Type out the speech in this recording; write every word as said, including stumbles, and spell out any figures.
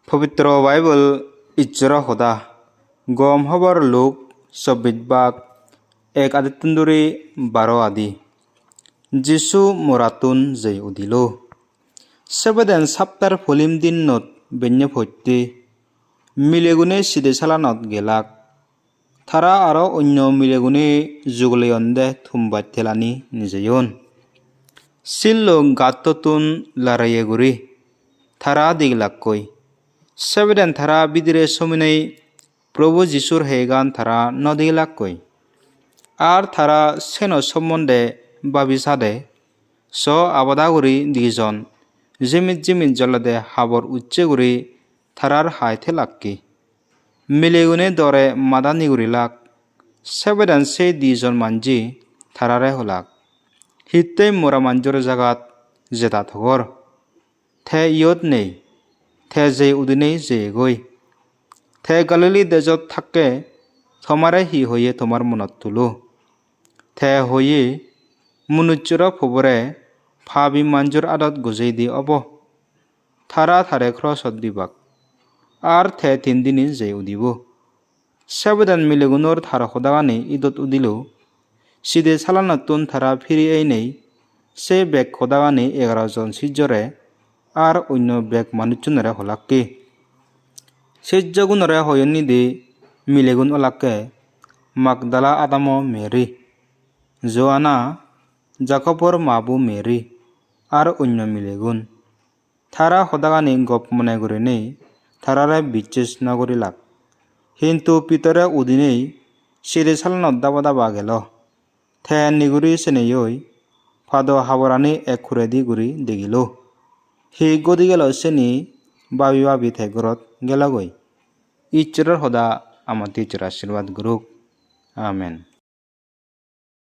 Pobitro Bible Issoro hoda, Gom Hobor Luk, sobbis bak, ek adettun duri baro adi. Jisu morattun jei udilo. Sebeden saptar poilim dinnot benne potte milegune side salanot gelak. Tara aro onno milegune jugoleyonde tumbaj telani nijeyon. Sillo gattottun lareye guri tara digilakkoi. Sebeden tara bidire sominei Probu Jisur heyegan tara no digilakkoi. Ar tara seno sombonde babi sade, so abada guri dijon jimit jimit jolede habor ucche guri tarar hai telakke. Milegune dore madani gurilak. Sebeden se dijon manje tarare holak, "Hittei mora manjor jagat jeda togor? Te iyot nei, te jei udinei jeyegoi. Te Galili dejot thakke tomare hi hoye tomar monot tulo? Te hoye, Munucchoro Pubore pabi manjor adot gojei di obo. Tara tare krosot dibak, ar te tin dini jei udibo." Sebeden milegunor tar hodagani idot udilo. Side salanottun tara phiri einei se bek hodagani egaro jon sijjore ar onno bek manuchchunore holakke. Sijjogunore hoyonnide milegun olakke Magdala adamo Mary, Joanna, Jakobor mabu Mary, ar onno milegun. Tara hodagani gop mone gurinei tarare bichches no gurilak. Hintu Pitore udinei side salanot daba daba gelo. Te niguri seneyoi pado haborani ek huredi guri degilo. Hi godi gelo seni babi babi te gorot gelogoi. Issoro hoda amatte Issore ashirwad goruk. Amen.